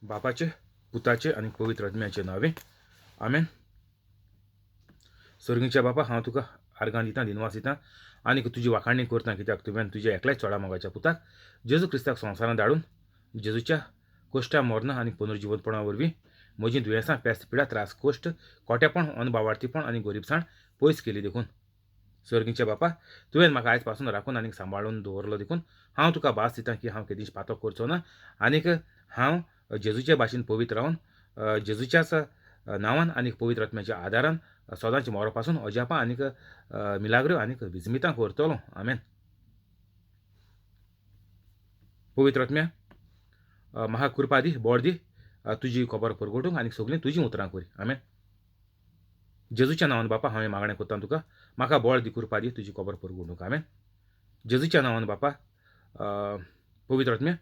बापाचे, पुताचे आनी पवित्र आत्म्याचे नांवे, आमेन. सर्गीच्या बापा, हांव तुका आर्गां दिता, दिनवास दिता आनी तुजी वाखाणी करता, कित्याक तुवें तुज्या एकल्याच चोडा मोगाच्या पुताक जेजू क्रिस्ताक संवसारांत धाडून जेजूच्या कश्टा, मरणां आनी पुनर्जिवंतपणा वरवीं म्हजीं दुयेंसां, पेस्त, पिडा, त्रास, कश्ट, कोटेपण, अनबावार्थीपण आनी गरिबसाण पयस केली देखून. सर्गीच्या बापा, तुवें म्हाका आयज पासून राखून आनी सांबाळून दवरलो देखून हांव तुका भास दिता की हांव केदींच पातक करचो ना आनीक हांव जेजूचे भाशेन पवित्र रावन जेजूच्याच नांवान आनी पवित्र आत्म्याच्या आदारान सदांच मरो पासून अजापां आनीक मिलाग्रो आनीक विजमितां करतलो. आमेन. पवित्र आत्म्या, म्हाका कृपा दी, बळ दी तुजी खबर परगटूंक आनी सगळीं तुजीं उतरां करी. आमेन. जेजूच्या नांवान बापा हांवें मागणें करता तुका, म्हाका बळ दी, कृपा दी तुजी खबर परगटूंक. आमेन. जेजूच्या नांवान बापा, पवित्र आत्म्या,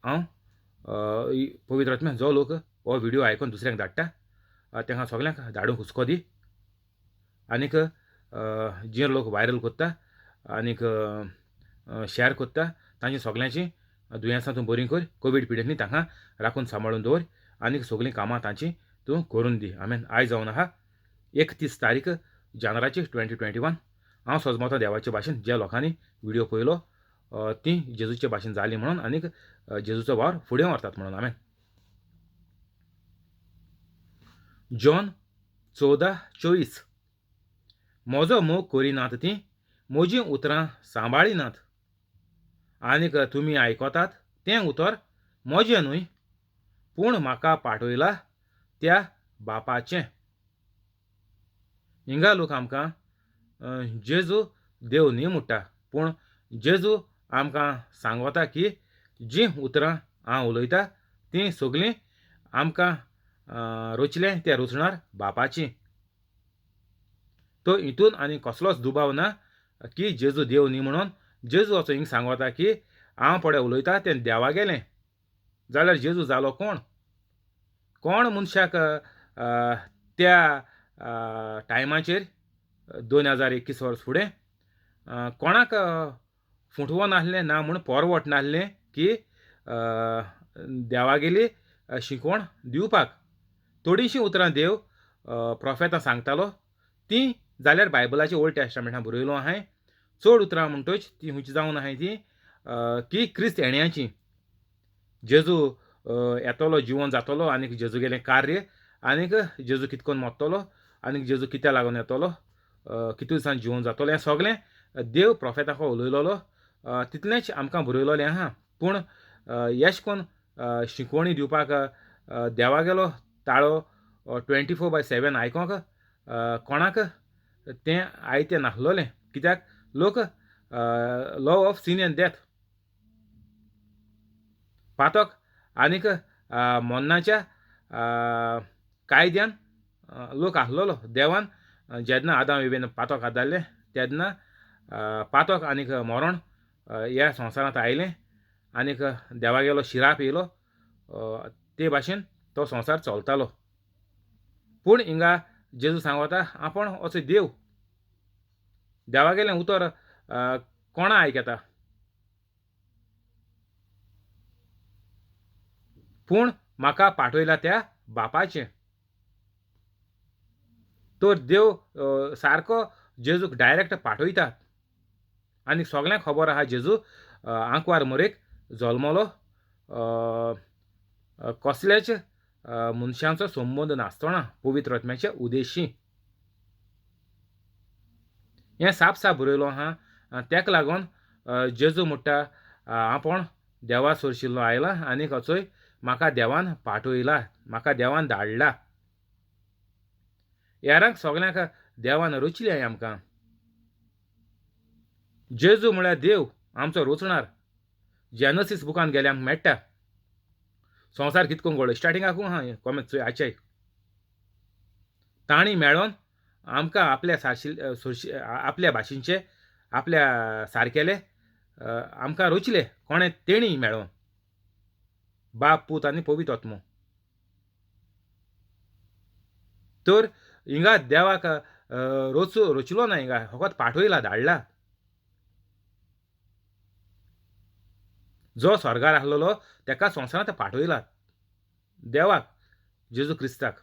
हांव पवित्र आत्म्या जो लोक हो व्हिडियो आयकून दुसऱ्यांक धाडटा तांकां सगल्यांक धाडूंक हुस्को दी आनीक जे लोक व्हायरल करता आनीक शेअर करता तांची सगल्यांची दुयेंसां तूं बरीं कर, कोवीड पिडेंतली तांकां राखून सांबाळून दवर आनीक सगळीं कामां तांची तूं करून दी. आमेन. आयज जावन आहा 31 तारीख जानेराची 2021. हांव सजमता देवाचे भाशेन ज्या लोकांनी व्हिडियो पळयलो ती जेजूचे भाशेन जाली म्हणून आनीक जेजूचो वावर फुडें व्हरतात म्हणून. आमेन. जॉन 14:24. म्हजो मोग करिनात ती म्हजीं उतरां सांबाळिनात आनीक तुमी आयकतात तें उतर म्हजें न्हय पूण म्हाका पाठयला त्या बापाचें. हिंगा लोक आमकां जेजू देव न्ही म्हणटा, पूण जेजू आमकां सांगता की जीं उतरां हांव उलयता तीं सगळीं आमकां रचलें त्या रचणार बापाची. तो हितून आनी कसलोच दुबाव ना की जेजू देव न्ही म्हणून. जेजू असो हिंग सांगता की हांव पळय उलयता तें देवा गेलें, जाल्यार जेजू जालो कोण? कोण मनशाक त्या टायमाचेर 2021 वर्स फुडें कोणाक फुटवो नासलें ना म्हूण परवट नासलें की देवागेली शिकवण दिवपाक. थोडीशीं उतरां देव प्रोफेतां सांगतालो ती जाल्यार बायबलाचे ओल्ड टेस्टामेंटान बरयलो आहाय. चड उतरां म्हणटच ती खंयची जावन आहाय ती की क्रिस्त येण्याची, जेजू येतलो, जिवन जातलो आनीक जेजू गेलें कार्य आनीक जेजू कितकोन मरतलो आनीक जेजू कित्याक लागून येतलो, कितले दिसान जिवन जातलो, हें सगळें देव प्रोफेताक उलयलेलो तितलेंच आमकां बरयलेलें आहा. पूण येश कोन शिकवणी दिवपाक देवागेलो ताळो 24/7 आयकोंक कोणाक तें आयतें नासलोलें, कित्याक लोक law of sin and death, पातक आनीक मरणाच्या कायद्यान लोक आसलेलो. देवान जेन्ना आदाम इवेन पातक आदारलें तेन्ना पातक आनीक मरण ह्या संवसारांत आयलें आनीक देवागेलो शिराप येयलो, ते भाशेन तो संवसार चलतालो. पूण हिंगा जेजू सांगता आपूण असो देव, देवागेलें उतर कोणा आयकता, पूण म्हाका पाठयला त्या बापाचें. तर देव सारको जेजूक डायरेक्ट पाठयता आनी सगळ्यांक खबर आहा जेजू आंकवार मरेक जल्मलो, कसल्याच मनशांचो संबंद नासतना पवित्र आत्म्याच्या उदेशी. हें साप साप बरयलो आहा. तेका लागून जेजू म्हणटा आपूण देवा सोरशिल्लो आयला आनी असोय म्हाका देवान पाठयला, म्हाका देवान धाडला. हेरांक सगल्यांक देवान रचले आमकां. जेजू म्हळ्यार देव आमचो रचणार. जेनसीस बुकान गेल्यार आमकां मेळटा संवसार कितको घडलो. स्टार्टिंगाकू आहा कॉमेंट चोय आचाय तांणी मेळोन आमकां आपल्या सारशी आपल्या भाशेंचे आपल्या सारकेले आमकां रचले. कोणें? तेणी मेळोन, बाप, पूत आनी पवित्र आत्मो. तर हिंगा देवाक रचलो ना, हिंगा फकत पाठयला, धाडला. जो स्वर्गार आसलेलो तेका संवसारांत पाठयला. देवाक, जेजू क्रिस्ताक.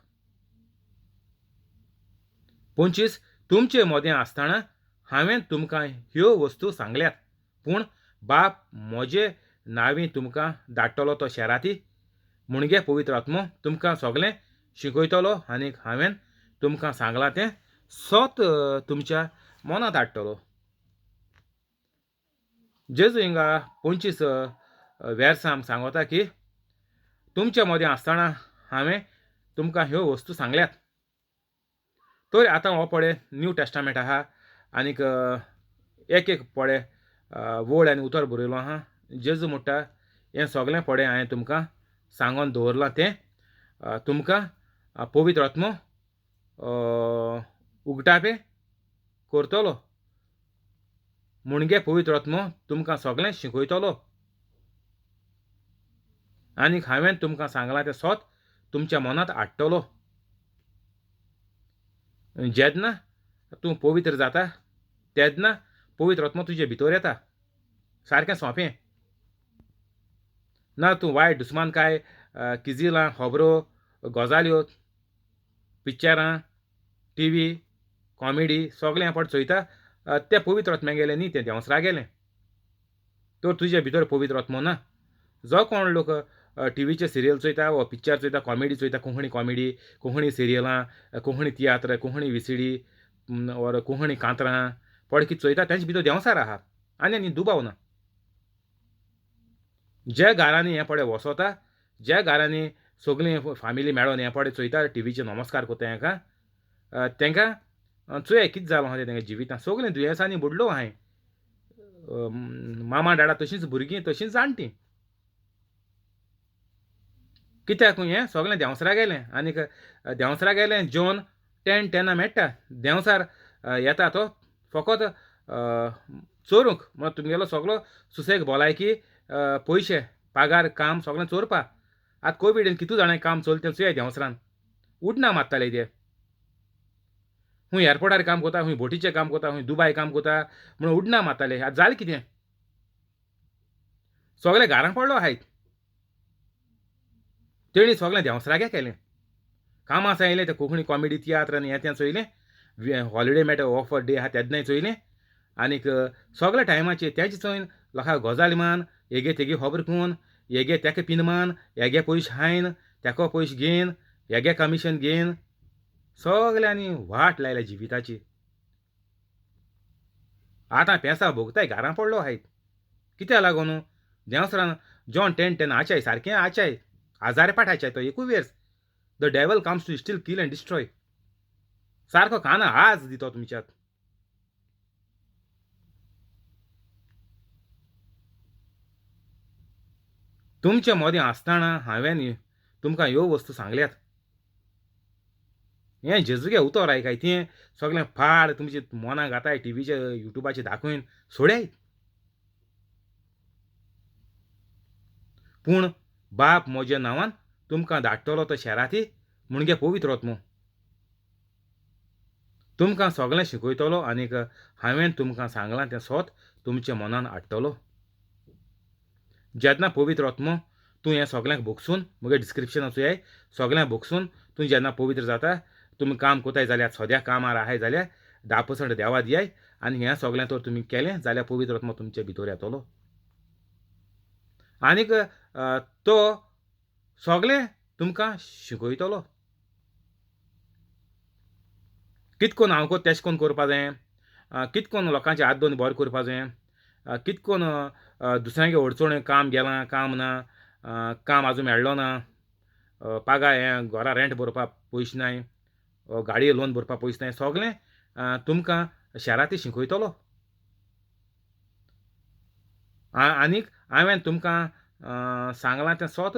25 तुमचे मोदें आसतना हांवें तुमकां ह्यो वस्तू सांगल्यात, पूण बाप म्हजे नांवी तुमकां धाडटलो तो शेराती मुणगे पवित्र आत्मो तुमकां सगळें शिकयतलो आनी हांवें तुमकां सांगलां तें सोत तुमच्या मनांत हाडटलो. जेजू हिंगा 25 वेर्सां आमकां सांगता की तुमच्या मदें आसतना हांवें तुमकां ह्यो वस्तू सांगल्यात. तर आतां हो पळय न्यू टेस्टामेंट आहा आनीक एक एक पळय वळ आनी उतर बरयलो आहा. जेजू म्हणटा हें सगळें पळय हांवें तुमकां सांगून दवरलां तें तुमकां पवित्र आत्मो उगटापे करतलो, मुणगे पवित्र आत्मो तुमकां सगळें शिकयतलो आनी हांवें तुमकां सांगलां तें सोत तुमच्या मनांत हाडटलो. जेन्ना तूं पवित्र जाता तेन्ना पवित्र आत्मो तुजे भितर येता. सारकें सोंपें ना. तूं वायट दुस्मानकाय, किजिलां, खबरो, गजाल्यो, पिक्चरां, टिवी, कॉमेडी सगळें पट चोयता तें पवित्र आत्म्या गेलें न्ही, तें देंवसरा गेलें. तर तुजे भितर पवित्र आत्मो ना. जो कोण लोक टिवीचे सिरियल चोयता वा पिक्चर चोयता, कॉमेडी चोयता, कोंकणी कॉमेडी, कोंकणी सिरियलां, कोंकणी तियात्र, कोंकणी विसिडी ओर कोंकणी कांतरां पड कितें चोयता तेंचे भितर देंवसार आहा आनी आनी दुबाव ना. ज्या घरांनी हें पळय वसोता, ज्या घरांनी सगळीं फामिली मेळोन हें पळय चोयता, टिवीचेर नमस्कार करता हेका, तेंकां चोया कितें जालां आहा तें तेंगे जिवितांत. सगळीं दुयेंसांनी बुडलो आहाय, मामा डाडा तशींच भुरगीं तशींच जाणटीं. कित्याक हें सगळें देंवसरा गेलें आनीक देंवसरा गेलें जेवन 10:10 मेळटा. देंवसार येता तो फकत चोरूंक, म्हळ्यार तुमगेलो सगलो सुसेग, भलायकी, पयशे, पागार, काम सगळें चोरपा. आतां कोविडीन कितू जाणां काम चलता चोया देंवसरान उडना मारताले ते. खूंय एअरपोर्टार काम करता, खूंय बोटीचें काम करता, खूंय दुबाय काम करता म्हणून उडना मारताले. आतां जालें कितें, सगळे घरां पडलो आहाय. तेणी सगळें देंवसरागे केलें. कामां सांगलें तें कोंकणी कॉमेडी तियात्र आनी हें तें चोयलें, हॉलिडे मेळटा ऑफर डे आहा तेन्नाय चोयलें आनीक सगळ्या टायमाचेर तेंच चोयन लोकांक गजाली मान, हेगे तेगे खबर कोन, हेगे तेका पिन मान, हेगे पयशे हायन, तेको पयशे घेन, हेगे कमिशन घेन, सगल्यांनी वाट लायल्या जिविताची. आतां पेंसा भोगताय, घरां पडलो आहाय. कित्याक लागून देंवसरान जॉन 10:10 आचाय सारकें आचाय आजारे पाठ आचाय तो एकूय verse. The devil comes to steal, kill and destroy. सारको काना आज दितो तुमच्यात. तुमचे मदें आसतना हांवें तुमकां ह्यो वस्तू सांगल्यात. हें जेजूगे उतर आयकाय तें सगळें फाड तुमचे मनाक घाताय, टिवीचेर युट्यूबाचेर दाखयन सोडयाय. पूण बाप म्हज्या नांवान तुमकां धाडटलो तो शेराती मुणगे पवित्र आत्मो तुमकां सगळें शिकयतलो आनीक हांवें तुमकां सांगलां तें सोत तुमच्या मनान हाडटलो. जेन्ना पवित्र आत्मो तूं हें सगळ्यांक भोगसून, म्हगे डिस्क्रिप्शन चोयाय, सगळ्यांक भोगसून तूं जेन्ना पवित्र जाता, तुमी काम कोताय जाल्यार सद्या कामार आहाय जाल्यार 10% देवा दियाय आनी हें सगळें तर तुमी केलें जाल्यार पवित्र आत्मो तुमचे भितर येतलो आनीक तो सगळें तुमकां शिकयतलो. कितकोन हांव को तेश कोन करपा जाय, कितकोन लोकांचे हात दोन बरें करपा जाय, कितकोन दुसऱ्यांगे अडचण, काम गेलां, काम ना, काम आजून मेळ्ळो ना, पागा हें घरा रेंट भरपाक पयशे नाय, गाडये लोन भरपाक पयशे नाय, सगळें तुमकां शेराती शिकयतलो. आनीक हांवें तुमकां सांगलां तें सोत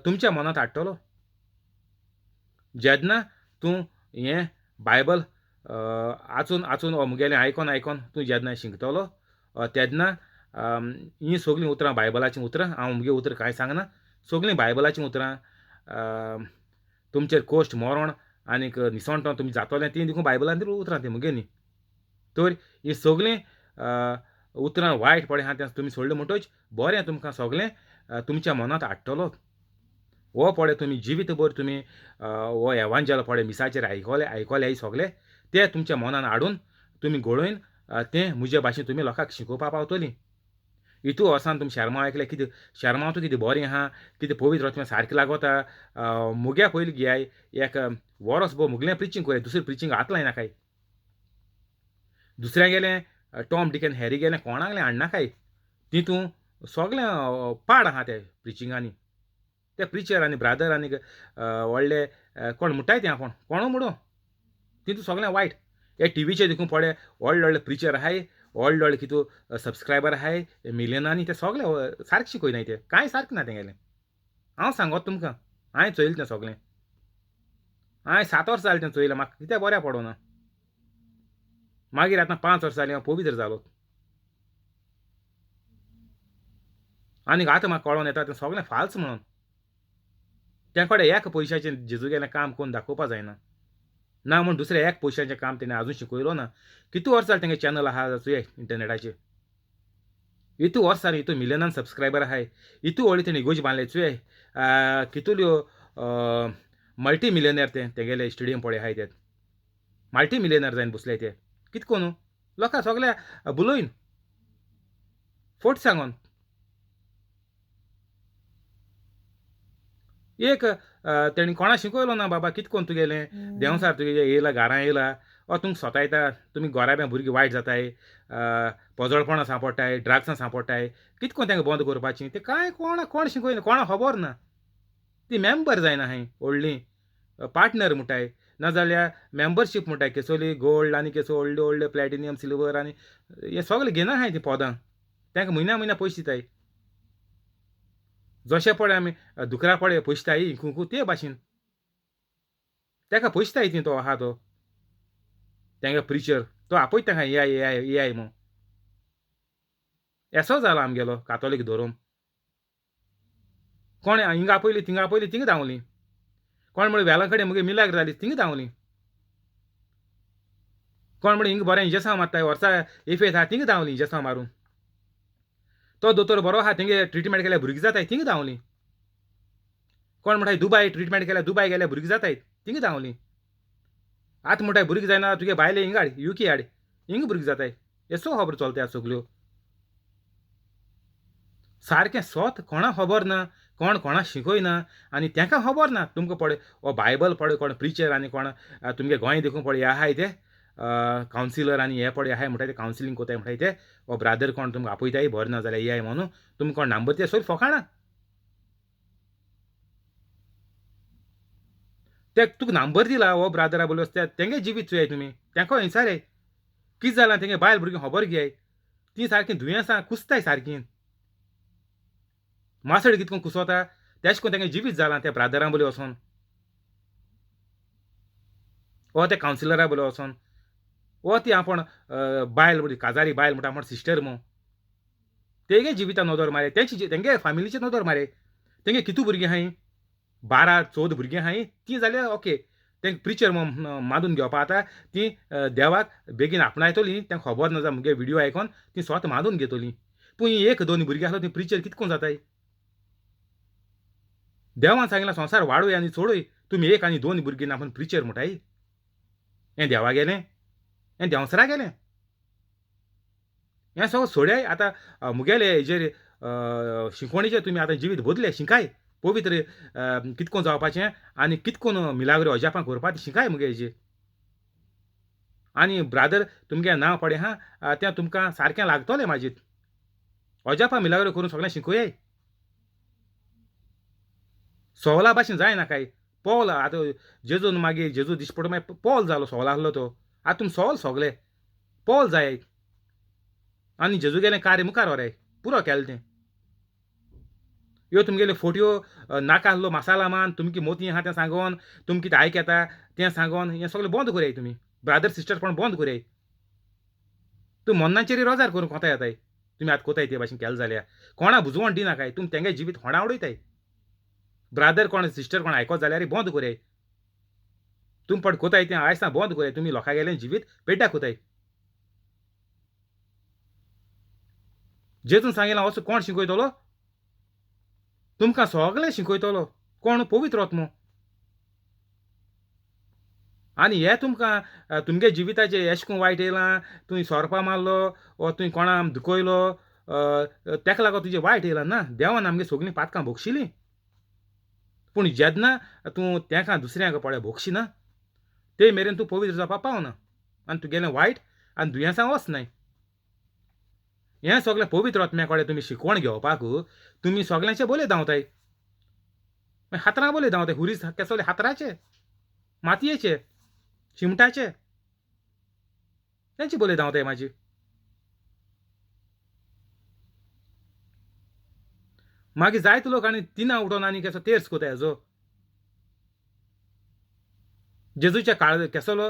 तुमच्या मनांत हाडटलो. जेन्ना तूं हें बायबल आचून आचून म्हगेलें आयकोन आयकोन तूं जेन्ना शिकतलो तेन्ना हीं सगळीं उतरां बायबलाचीं उतरां, हांव म्हगे उतरां कांय सांगना, सगळीं बायबलाचीं उतरां तुमचेर कोश्ट मरण आनीक निसणटो तुमी जातलें तीं देखून बायबलांतलीं उतरां तीं म्हगे न्ही. तर हीं सगळीं उतरां वायट पळय आहा तें तुमी सोडलें म्हणटच बरें तुमकां सगळें तुमच्या मनांत हाडटलो. हो पळय तुमी जिवीतभर तुमी हो एवांजेल पळय मिसाचेर आयकले आयकले सगळे ते तुमच्या मनान हाडून तुमी घडोवन तें म्हजे भाशेन तुमी लोकांक शिकोवपा पावतलीं. इतू वर्सान तुमी शेरमांव आयकलें, कितें शेरमांव तूं कितें बरें आहा, कितें पवित्र आत्म्या सारकें लागोता. मुगे पयलीं घेयाय एक वरोस भोव मुगलें प्रिचींग कोराय, दुसरें प्रिचींग हात लायनाकाय. दुसऱ्या गेलें टॉम डिक आनी हॅरी गेलें कोणागलें हाडनाकाय, तितूं सगळें पाड आहा ते प्रिचिंगांनी. ते प्रिचर आनी ब्रादर आनी व्हडले कोण म्हणटाय तें आपूण कोणू म्हणू, तितूं सगळें वायट. हे टिवीचेर देखून पळय व्हडले व्हडले प्रिचर आहाय, व्हडले व्हडले कितू सबस्क्रायबर आहाय मिलियनांनी, ते सगळे सारकें शिकयनाय, ते कांय सारकें ना तेंगेलें. हांव सांगत तुमकां, हांवें चोयलें तें सगळें, हांवें 7 वर्सां जालें तें चोयलें, म्हाका कित्याक बऱ्या पडना. मागीर आतां 5 वर्सां जालीं हांव पवित्र जालो आनी आतां म्हाका कळोन येता तें सगळें फाल्स म्हणून. त्या कडेन एक पयशाचें जेजू गेलें काम करून दाखोवपा जायना ना म्हूण दुसरें एक पयशाचें काम तेणें आजून शिकयलो ना. कितू वर्सां जालें तेंगे चॅनल आहा चोय इंटरनेटाचेर, इतू वर्सां इतू मिलियनान सबस्क्रायबर आहाय, इतू व्हडली तेणें इगोर्ज बांदले चोय, कितल्यो मल्टी मिलियनर ते तेगेले स्टेडियम पळय आहाय, ते मल्टी मिलियनर जावन बसले ते. कित कोन्नू लोकां सगल्या बुलोयन फोट सांगोन. एक तेणी कोणा शिकयलो ना बाबा कित कोन्न तुगेलें देंवसार तुगे येयला घरां येयला ओ तुमकां सोतायता, तुमी गोराब्या भुरगीं वायट जाताय, पोजोळपणां सांपडटाय, ड्रग्सां सांपडटाय, कित कोन्न तांकां बंद करपाचीं तें कांय कोणा कोण शिकयना, कोणा खबर ना. ती मेंबर जायना हांय व्हडलीं पार्टनर म्हणटाय, नाजाल्यार मेंबरशीप म्हणटाय, केसोली गोल्ड आनी केसो व्हडले व्हडले प्लॅटिनियम सिल्वर आनी हें सगळें घेना आहाय तीं पदां, तांकां म्हयन्या म्हयन्या पयशे दिताय. जशें पळय आमी दुकरा पळय पयशे दिताय इंकूंक ते भाशेन ताका पयशे दिताय ती. तो आहा तो तेंगे प्रिचर तो आपयता तांकां येयाय येयाय येयाय म्हूण. येसो जाला आमगेलो कातोलीक धोरम. कोणें हिंगा आपयली थिंगा आपयली थिंगा धांवली, कोण म्हळ्यार वेलां कडेन मुगे मिलाग्र जाली थिंगा धांवली, कोण म्हळ्यार हिंगा बरें इंजेसांव मारताय वर्सा इफेत आहा थिंगा धांवली इंजेसांव मारून, तो दोतोर बरो आहा तेंगे ट्रिटमेंट केल्यार भुरगीं जाताय थिंगा धांवली, कोण म्हणटाय दुबाय ट्रिटमेंट केल्यार दुबाय गेल्यार भुरगीं जाताय थिंगा धांवली. आतां म्हणटाय भुरगीं जायना तुगे बायले हिंगा हाड युके हाड हिंगा भुरगीं जाताय. येसो खबर चलता सगल्यो सारकें सोत कोणा खबर ना, कोण कोणा शिकयना आनी तांकां खबर ना. तुमकां पळय हो बायबल पळय कोण प्रिचर आनी कोण तुमगे गोंय देखून पळय हे आहाय ते कावन्सिलर आनी हे पळय आहाय म्हणटाय ते कावन्सिलींग कोताय म्हणटाय ते हो ब्रादर कोण तुमकां आपयताय बरें ना जाल्यार येयाय म्हणून तुमकां कोण नंबर ते सोय फोकाणां ते तुका नंबर दिला हो ब्रादरा बोलून तेंगे जिवीत चोयाय तुमी, तांकां विचाराय कितें जालां, तेंगे बायल भुरगीं खबर घेयाय, तीं सारकीं दुयेंसां कुसताय सारकीं मासळ कितको कुसोता तेश कोन्न तेंगे जिवीत जालां त्या ब्रादरां बोली वचोन ओ त्या कावन्सिलरा बोली वचोन ओ ती आपूण बायल बोली काजारी बायल म्हणटा आपूण सिस्टर म्हूण तेगे जिविता नदर मारे, तेंची तेंगे फामिलीचे नदर मारे. तेंगे कितू भुरगीं आहाय 12 14 भुरगीं आहाय तीं जाल्यार ओके तेंका प्रिचर मानून घेवपा आतां तीं देवाक बेगीन आपणायतलीं, तांकां खबर ना जाल्यार मुगे विडियो आयकोन तीं स्वता मानून घेतलीं. पूण 1 2 भुरगीं आसलो तीं प्रिचर कितें करून जाताय. देवान सांगलां संवसार वाडोय आनी चडोय, तुमी 1 आनी 2 भुरगीं ना पूण प्रिचर म्हणटाय. हें देवा गेलें, हें देंवसरा गेलें, हें सगळें सोड्याय. आतां मुगेले हेजेर शिकवणीचेर तुमी आतां जिवीत बदले शिकाय, पवित्र कितकोन जावपाचें आनी कितकोन मिलाग्रो अजापां करपाचें शिकाय मुगे हेजेर. आनी ब्रादर तुमगे नांव पळय आहा तें तुमकां सारकें लागतलें मागीर अजापां मिलाग्रो करून सगळें शिकयाय. सोवला भाशेन जायना काय पोल आतां जेजून मागीर जेजू दिश्टी पडटा मागीर पोल जालो सोवला आसलो तो, आतां तुमी सोवल सगळे पोल जाय आनी जेजू गेलें कार्य मुखार व्हराय पुरो केलें तें. ह्यो तुमगेल्यो फोटयो नाका आसलो मसाला मान तुमकी मोती आहा तें सांगोन तुमकां कितें आयक येता तें सांगोन हें सगळें बंद करयाय तुमी ब्रादर सिस्टर पण बंद करयाय. तूं मन्नाचेर रोजार करून कोता येताय तुमी आतां कोताय ते भाशेन केलें जाल्यार कोणा बुजवण दिनाकाय, तुमी तेंगे जिवीत होणा उडयताय. ब्रादर कोण सिस्टर कोण आयकत जाल्यार बंद करयाय, तुमी पट कोताय तें आयज बंद करयाय. तुमी लोकां गेलें जिवीत पेड्ड्याक कोताय. जेजून सांगिलां असो कोण शिकयतलो तुमकां सगळें शिकयतलो, कोण? पवित्र आत्मो. आनी हे तुमकां तुमगे जिविताचें एशें कोन्न वायट येयलां, तुवें सोरपा मारलो वो तुवें कोणाक दुखयलो, तेका लागून तुजें वायट येयलां ना. देवान आमगे सगलीं पातकां भोगशिलीं. पूण जेन्ना तूं तेका दुसऱ्यांक पळय भोगशिना ते मेरेन तूं पवित्र जावपाक पावना आनी तुगेलें वायट आनी दुयेंसां वचनाय. हें सगळें पवित्र आत्म्या कडेन तुमी शिकवण घेवपाक तुमी सगल्यांचे बोले धांवताय, मागीर हातरां बोले धांवताय. हुरीज केसोले हातराचे, मातयेचे, शिमटाचे, तेंचे बोले धांवताय. म्हाजी मागीर जायते लोक आनी तिना उठोन आनी केसो तेर्स कोताय हेजो जेजूच्या काळ केसलो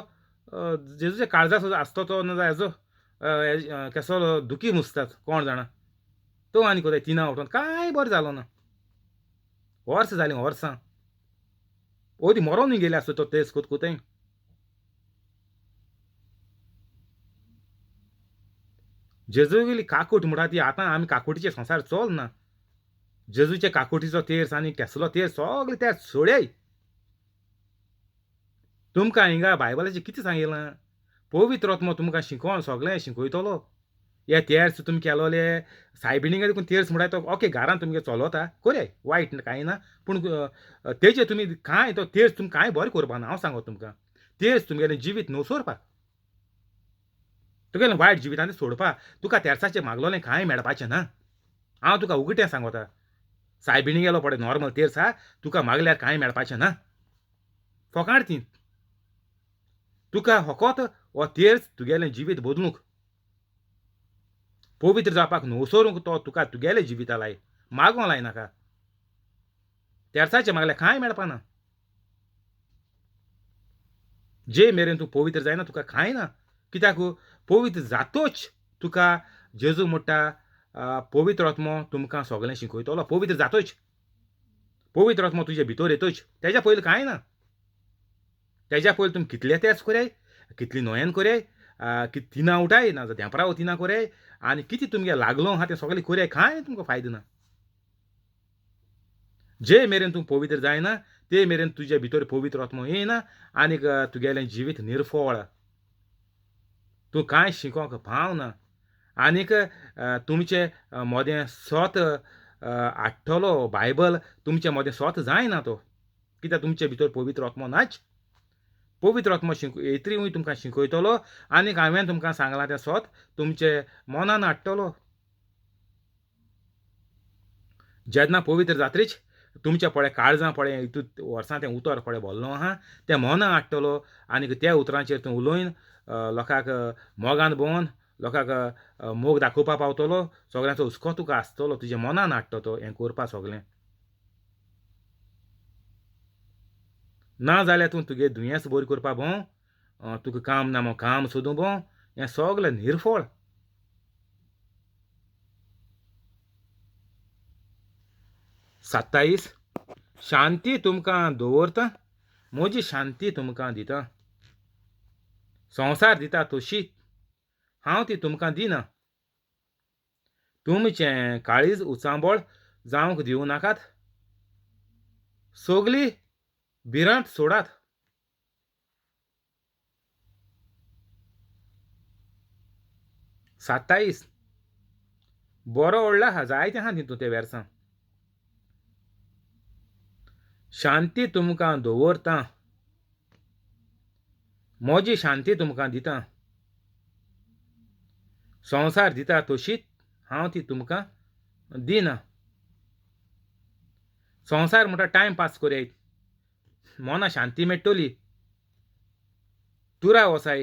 जेजूच्या काळजाचो आसतो तो ना हेजो केसलो दुखी मुसतात कोण जाणा. तो आनी कोताय तिना उठोन कांय बरें जालो ना. वर्सां जालीं वर्सां ओदी मरोनूय गेले आसतो तो तेर्स कोत कोताय. जेजूगेली काकूट म्हणटा ती आतां आमी काकुटीचे संवसार चल ना. जेजूचे काकुटीचो तेर्स आनी केसलो तेर्स सगळे ते सोडय. तुमकां हिंगा बायबलाचें कितें सांगिलां? पवित्र आत्मो तुमकां शिकोवन सगळें शिकयतलो. हे तेर्स तुमी केलोले सायबिणींग देखून तेर्स म्हणटा तो ओके घरान तुमगे चलोता कोरय वायट कांय ना, पूण तेजे तुमी कांय तो तेर्स तुमी कांय बरें करपा ना. हांव सांगो तुमकां तेर्स तुमगेलें जिवीत न्हू सोरपाक, तुगेलें वायट जिवितान सोडपाक. तुका तेर्साचें मागलोलें कांय मेळपाचें ना. हांव तुका उगटें सांगोता, सायबिणी गेलो पळय नॉर्मल तेर्स आहा, तुका मागल्यार कांय मेळपाचें ना. फोकाण ती तुका फकत हो तेर्स तुगेलें जिवीत बदलूंक, पवित्र जावपाक न्हवसरूंक तो तुका तुगेलें जिविता लाय, मागों लायनाका. तेर्साचें मागल्यार कांय मेळपाना. जे मेरेन तूं पवित्र जायना तुका कांय ना. कित्याक पवित्र जातोच तुका जेजू म्हणटा पवित्र आत्मो तुमकां सगळें शिकयतलो. पवित्र जातोच, पवित्र आत्मो तुजे भितर येतोच. तेज्या पयलीं कांय ना. तेज्या पयलीं तुमी कितले तेर्स कोराय, कितली नोयेन कोराय, कित तिनां उठाय ना जाल्यार धेंपरा तिनां कोराय आनी कितें तुमगे लागलो आहा तें सगळें कोराय, कांय तुमकां फायदो ना. जे मेरेन तूं पवित्र जायना ते मेरेन तुजे भितर पवित्र आत्मो येयना आनीक तुगेलें जिवीत निर्फळ, तूं कांय शिकोंक पावना. आनीक तुमचे मोदें सोत हाडटलो बायबल तुमचे मोदें सोत जायना तो, कित्याक तुमचे भितर पवित्र आत्मो नाच. पवित्र आत्मो येतरीय तुमकां शिकयतलो आनीक हांवें तुमकां सांगलां तें सोत तुमचे मनान हाडटलो. जेन्ना पवित्र जात्रीच तुमच्या पळय काळजां पळय हितून वर्सां तें उतर पळय भरलो आहा तें मनां हाडटलो आनीक त्या उतरांचेर तूं उलोवन लोकांक मोगान भोंवन लोकांक मोग दाखोवपा पावतलो. सगळ्यांचो हुस्को तुका आसतलो, तुज्या मनान हाडटलो तो हें करपा सगळें. ना जाल्यार तूं तुगे दुयेंस बरी करपा भोंव, तुका काम ना म्हूण काम सोदूं भोंव, हें सगळें निर्फळ. 27 शांती तुमकां दवरता, म्हजी शांती तुमकां दिता. संवसार दिता तशी हांव ती तुमकां दिना. तुमचें काळीज उचांबळ जावंक दिवं नाकात, सगली भिरांत सोडात. 27 बरो व्हडलो आहा, जायतें आहा तितून ते वेर्सां. शांती तुमकां दवरता, म्हजी शांती तुमकां दिता. संवसार दिता तशीच हांव ती तुमकां दिना. संवसार म्हणटा टायम पास करयात, मना शांती मेळटली, टुरा वसाय.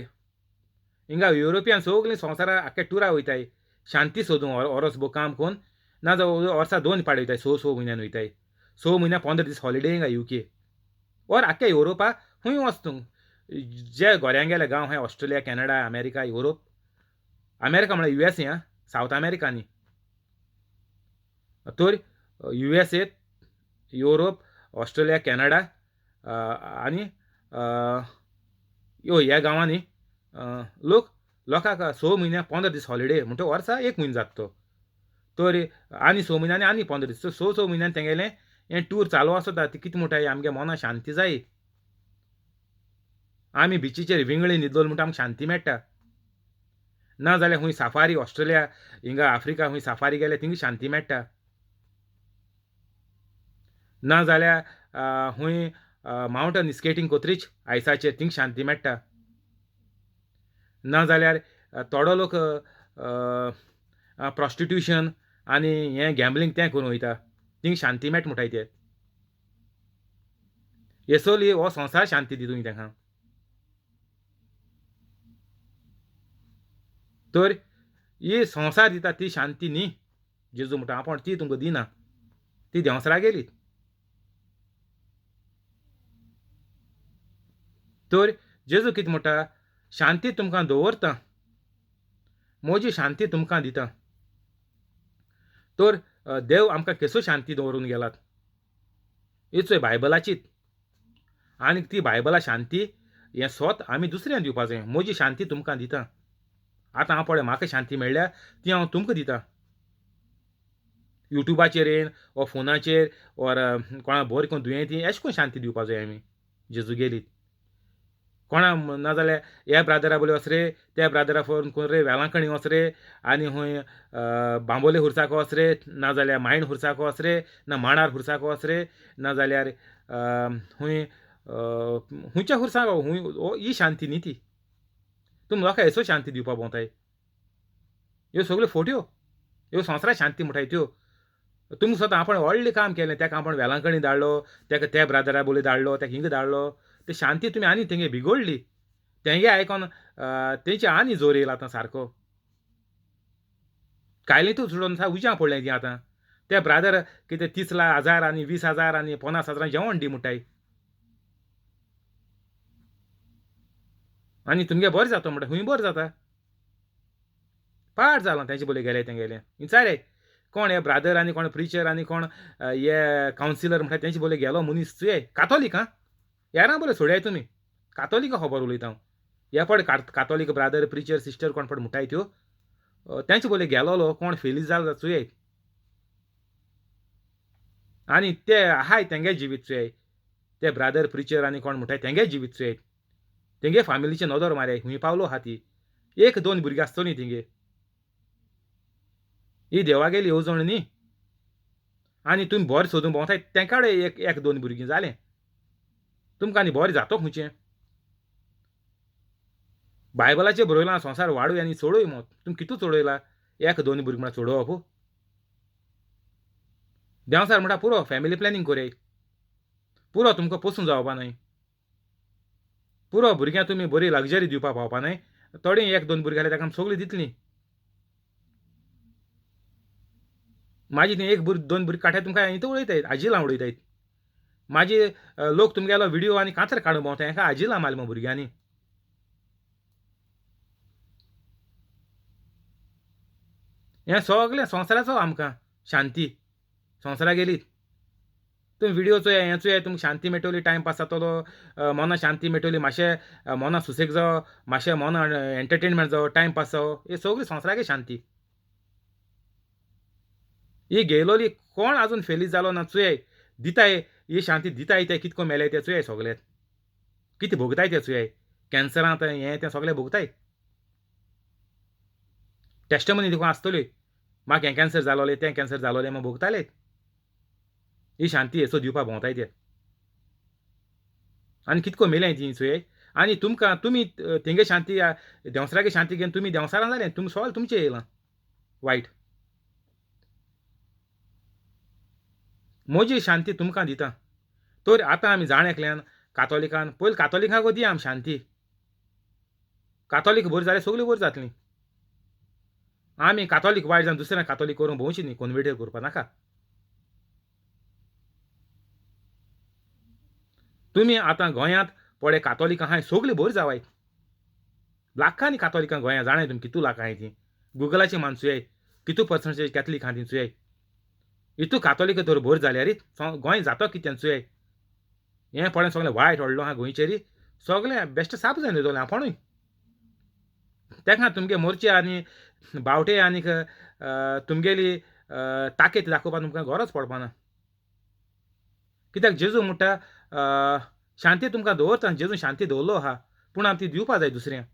हिंगा युरोपियन सगलीं संवसारा आख्खे टुरा वयताय शांती सोदूंक, वरस भोव काम करून, ना जाल्यार वर्सा 2 पाड वयताय, 6-6 म्हयन्यान वयताय, 6 म्हयन्या 15 दीस हॉलिडे हिंगा युके और आख्खे युरोपा खंय वच तूं. जे गोऱ्यांगेले गांव आहाय Australia, Canada, America, Europe, America म्हळ्यार युएसए आं, सावथ अमेरिका न्ही तर युएसए, युरोप, ऑस्ट्रेलिया, कॅनडा आनी यो ह्या गांवांनी लोक लोकांक 6 म्हयन्या 15 दीस हॉलिडे म्हणटा वर्सा 1 म्हयनो जाता तो, तर आनी 6 म्हयन्यांनी आनी 15 दीस, 6-6 म्हयन्यान तेंगेलें हें टूर चालू आसता ती कितें म्हणटाय आमगे मना शांती जाय. आमी बिचीचेर विंगळी न्हिदलो म्हणटा आमकां शांती मेळटा. ना जाल्यार खूंय साफारी ऑस्ट्रेलिया हिंगा आफ्रिका खूंय साफारी गेल्यार थिंगा शांती मेळटा. ना जाल्यार खूंय मावंटन स्केटींग कोत्रीच आयसाचेर थिंगा शांती मेळटा. ना जाल्यार थोडो लोक प्रोस्टिट्यूशन आनी हें गॅम्बलींग तें करूंक वयता थिंगा शांती मेळटा म्हणटाय ते. येसोली हो संवसार शांती दिता तुमी तांकां. तर ही संवसार दिता ती शांती न्ही. जेजू म्हणटा आपूण ती तुमकां दिना, ती देंवसरा गेली. तर जेजू कितें म्हणटा, शांती तुमकां दवरता, म्हजी शांती तुमकां दिता. तर देव आमकां केसो शांती दवरून गेलात ही चोय बायबलाचीच. आनी ती बायबला शांती हें सोत आमी दुसऱ्यांक दिवपा जाय. म्हजी शांती तुमकां दिता. आतां हांव पळय म्हाका शांती मेळ्ळ्या ती हांव तुमकां दिता. युट्यूबाचेर येन वा फोनाचेर ऑर कोणा बरें करून दुयेंती अशें करून शांती दिवपा जाय आमी जेजू गेली. कोणा नाजाल्यार ह्या ब्रादरा बोले वच रे, त्या ब्रादरा फोन करून रे वेलांकणी वच रे, आनी खंय बांबोले खुर्साक वच रे, नाजाल्यार मायण खुर्साक वच रे, ना माणार खुर्साक वच रे, नाजाल्यार खंय खंयच्या खुर्साक खंय ही शांती न्ही ती. तुमी लोकांक येसो शांती दिवपा भोंवताय. ह्यो सगल्यो फोट्यो, ह्यो संवसाराक शांती म्हणटाय त्यो. तुमकां स्वता आपण व्हडलें काम केलें, ताका आपण वेलांकणी धाडलो, ताका त्या ब्रादरा बोले धाडलो, ताका हिंगा धाडलो, ते शांती तुमी आनी तेंगे बिगडली. तेंगे आयकोन तेंचे आनी जोर येयला आतां सारको. कायलींतूच सोडून उज्या पडलें ती आतां. ते ब्रादर कितें 30 हजार आनी 20 हजार आनी 50 हजारां जेवण दी म्हणटाय आनी तुमगे बरें जाता म्हणटा. खंय बरें जाता? पाड जालां तेंचे बोले गेले तेंगेले. विचारे कोण हे ब्रादर आनी कोण प्रिचर आनी कोण हे कावन्सिलर म्हणटा तेंचे बोले गेलो मनीस चुये कातोलीक. आं यारां बोले सोडयाय तुमी, कातोलिका खबर उलयता हांव. हे पड कातोलीक ब्रादर प्रिचर सिस्टर कोण पड म्हणटाय त्यो तेंचे बोले गेलोलो कोण फेलीज जालो चुये आनी ते आहाय तेंगे जिवीत चुये. ते ब्रादर प्रिचर आनी कोण म्हणटाय तेंगे जिवीत चुये. तेंगे फामिलीचे नदर मारे खूंय पावलो आहा ती. 1 2 भुरगीं आसतलीं तेंगे. ही देवागेली येवजण न्ही. आनी तुमी बरें सोदून भोंवताय तेंकाडे 1 2 भुरगीं जालें. तुमकां आनी बरें जातो खंयचें? बायबलाचेर बरयलां संवसार वाडूय आनी चडूय मत. तुमी कितू चडयला? 1 2 भुरगीं म्हळ्यार चडोवप? देंवसार म्हणटा पुरो फॅमिली प्लॅनिंग करयाय, पुरो तुमकां पोसूंक जावपा न्हय, पुरो भुरग्यांक तुमी बरी लग्जरी दिवपा पावपा न्हय. थोडीं 1 2 भुरगीं जाल्यार ताका आमी सगळीं दितलीं. मागीर तीं 1 2 भुरगीं काडटाय तुमकां हिंगा उडयताय, आजिलां उडयताय. मागीर लोक तुमगेलो व्हिडियो आनी कांतर काडूंक भोंवताय, हांकां आजिलां मारलीं मग भुरग्यांनी. हें सगळें संवसाराचो आमकां शांती संवसारा गेली. तुमी व्हिडियो चोया, हें चोया, तुमकां शांती मेळटली, टायम पास जातलो, मना शांती मेळटली, मातशें मना सुसेग जावो, मातशें मना एंटरटेनमेंट जावो, टायम पास जावो. हे सगळी संवसाराची शांती. ही गेलोली कोण अजून फेलीज जालो ना चोयाय, दिताय ही शांती दिताय ते कितको मेले ते चोयाय, सगळे कितें भोगताय ते चोयाय, कॅन्सरांत हें तें सगळें भोगताय. टेस्टमनी देखून आसतली, म्हाका हें कॅन्सर जालोलें तें कॅन्सर जालोलें मागीर भोगताले. ही शांती येसो दिवपा भोंवताय ते आनी कितको मेलें ती चोयाय. आनी तुमकां तुमी तेंगे शांती देंवसरागे शांती घेवन तुमी देंवसारां जालें, तुमी सगळें तुमचें येयलां वायट. म्हजी शांती तुमकां दिता. तर आतां आमी जाण एकल्यान कातोलिकान पयलीं कातोलिकांक दिया आमी शांती. कातोलीक बरी जाल्यार सगळीं बरी जातलीं. आमी कातोलीक वायट जावन दुसऱ्यांक कातोलीक करूंक भोंवची न्ही, कन्वर्टर करपा नाका. तुमी आतां गोंयांत पळय कातोलिकां आहाय सगळीं बरी जावाय. लाखांनी कातोलिकां गोंयांत जाणाय तुमी कितू लाखां आहाय तीं. गुगलाचेर मान चोयाय कितू पर्संटेज कॅथलीक आहा ती चोयाय. इतू कातोलीक तर बरी जाल्यार गोंय जातो कितें चोयाय. हें पळय सगळें वायट व्हडलो आहा गोंयचेर, सगळें बेश्टें साफ जावन वयतलें आपुणूय. तेका तुमगे मोर्चे आनी बावटे आनीक तुमगेली ताकेत दाखोवपाक तुमकां गरज पडपाना. कित्याक जेजू म्हणटा शांती तुमकां दवरता, जेजू शांती दवरलो आहा, पूण आमी ती दिवपा जाय दुसऱ्यांक.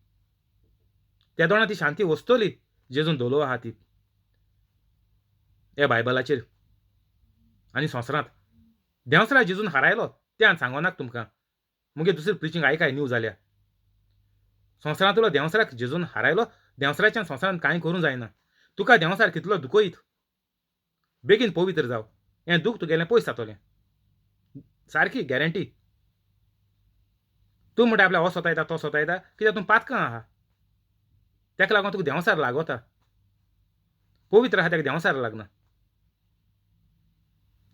त्या दोणा ती शांती वसतली जेजून दवरलो आहा ती ह्या बायबलाचेर आनी संवसारांत. देंवसरा जेजून हारायलो तें हांवें सांगोनाक तुमकां, मुगे दुसरी प्रिचींग आयकाय न्यू जाल्या. संवसारांतलो देंवसराक जेजून हारायलो, देंवसराच्यान संवसारांत कांय करूंक जायना. तुका देंवसार कितलो दुखयत, बेगीन पवित्र जाव, हें दूख तुगेलें पयस जातलें, सारकी गॅरंटी. तूं म्हणटा आपल्या हो सोतायता तो सोतायता, कित्याक तूं पातकां आहा, ताका लागून तुका देंवसार लागता. पवित्र आहा ताका देंवसार लागना,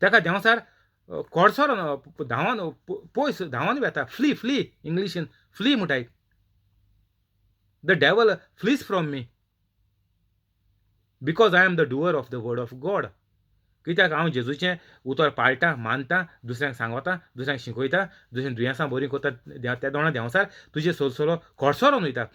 ताका देंवसार कोडसोर धांवन पयस धांवन वेता. फ्ली फ्ली इंग्लिशीन फ्ली म्हणटाय, the devil flees from me because I am the doer of the word of God. कित्याक हांव जेजूचें उतर पाळटां, मानतां, दुसऱ्यांक सांगता, दुसऱ्यांक शिकयता, दुसऱ्यांक दुयेंसां बरीं करता. त्या दोणा देंवसार तुजे सोलसोलो कोडसोरोन वयता.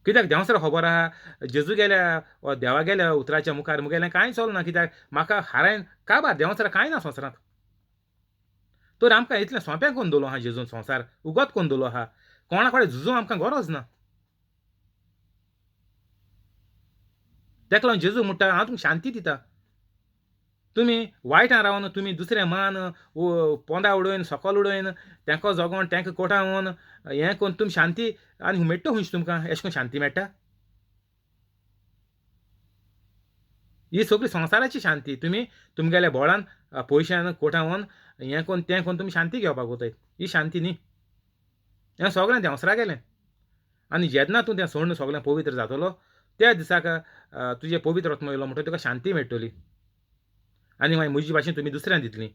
कित्याक देंवसार खबर आहा जेजू गेल्या वा देवा गेल्या उतराच्या मुखार मुगेलें कांय चलना. कित्याक म्हाका हारायन काबार देंवसार कांय ना संवसारांत. तर आमकां इतलें सोंपें करून दवरलो आहा जेजून, संवसार उगत करून दवरलो आहा, कोणा कडेन झुजूंक आमकां गरज ना. ताका लागून जेजू म्हणटा हांव तुमकां शांती दिता, तुमी वायटान रावन तुमी दुसरें मान पोंदा उडोवन सकल उडोवन तांकां जगोवन तांकां कोटावन हें करून तुमी शांती आनी मेळटा खंयची तुमकां? अशें करून शांती मेळटा? ही सगळी संवसाराची शांती तुमी तुमगेल्या बोळान पयशान कोटावन हें करून तें करून तुमी शांती घेवपाक वताय, ही शांती न्ही. हें सगळें देंवसरा गेलें. आनी जेन्ना तूं तें सोडून सगळें पवित्र जातलो त्या दिसाक तुजें पवित्र आत्मो येयलो म्हणटकीर तुका शांती मेळटली. आनी मागीर म्हजी भाशेन तुमी दुसऱ्यांक दितलीं,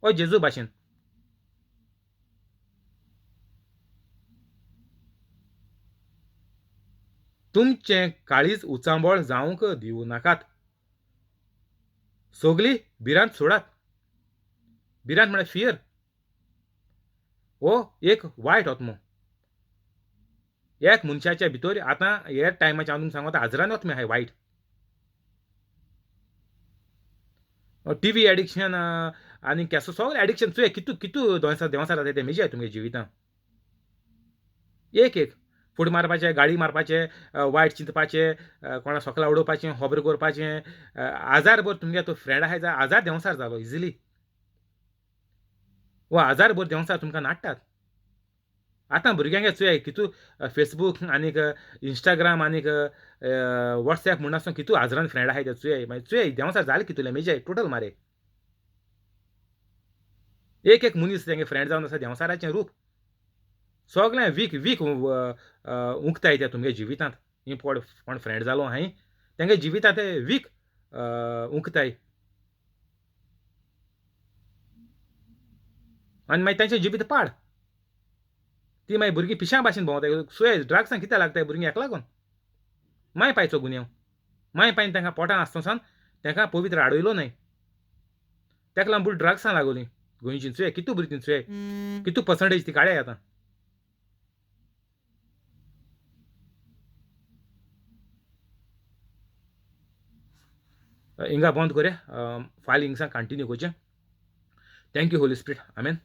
ओ जेजू भाशेन. तुमचें काळीज उचांबळ जावंक दिवं नाकात, सगली भिरांत सोडात. भिरांत म्हळ्यार फियर, हो एक वायट आत्मो एक मनशाच्या भितर. आतां ह्या टायमाचेर हांव तुमकां सांगता हजरांनी आत्मे आहाय वायट. टी व्ही एडिक्शन आनी केसो सगळें एडिक्शन चोय कितू कितू देंवसार देंवसार जाता तें मेजय तुमगे जिवितां. एक एक फूड मारपाचें, गाडी मारपाचें, वायट चिंतपाचें, कोणा सोकला उडोवपाचें, खबरो करपाचें. आजार भर तुमगे तो फ्रेंड आहाय जाल्यार आजार देंवसार जालो इजिली, वा आजार भर देंवसार तुमकां नाडटात. आतां भुरग्यांक चोय कितू फेसबूक आनीक इंस्टाग्राम आनीक वॉट्सएप म्हूण आसतना कितू हजरान फ्रेंड आहाय ते चोय, मागीर चोय देंवसार जालें कितूलें मेजय टोटल मारे. एक एक मनीस तेंगे फ्रेंड जावन आसा देंवसाराचें रूप, सगळें वीक वीक उंकताय ते तुमगे जिवितांत. ही कोण कोण फ्रेंड जालो हांवें तेंगे जिवितांत ते वीक उंकताय आनी मागीर तेंचें जिवीत पाड. ती मागीर भुरगीं पिशां भाशेन भोंवताय, सोय ड्रग्सांक कित्याक लागताय भुरगीं हेका लागून. माय पायचो गुन्यांव, माय पायन तांकां पोटान आसतना सावन तांकां पवित्र आडयलो न्हय, ताका लागून भुरगीं ड्रग्सां लागोली गोंयची. चोय कितू भुरगीं चोय कितू पर्संटेज ती काडया आतां. हिंगा बंद करया, फाल्यां हिंगसान कंटिन्यू करचें. Thank you Holy Spirit, amen.